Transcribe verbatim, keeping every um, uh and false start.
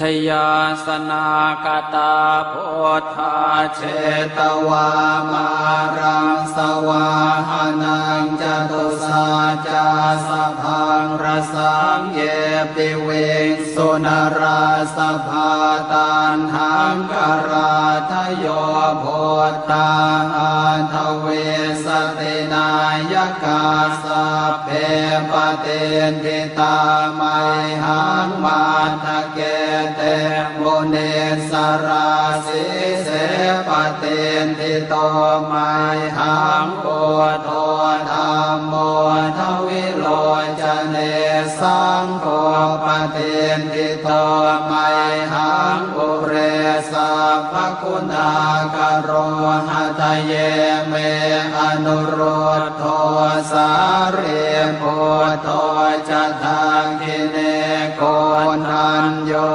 jayāsanāgatā buddhā jetvā māraṃ savāhanaṃ catusaccāsabhaṃ rasaṃ ye piviṃsu narāsabhā. Taṇhaṅkarādayo buddhā aṭṭhavīsati nāyakā sabbe patiṭṭhi tā mayhaṃ matthake te munissarā. Sīse patiṭṭhito mayhaṃ buddho dhammo dvilocane saṅgho patiṭṭhito mayhaṃ ure sabbaguṇākaro. Hadaye me anurud dho sārīputto ca dakkhiṇe koṇḍañño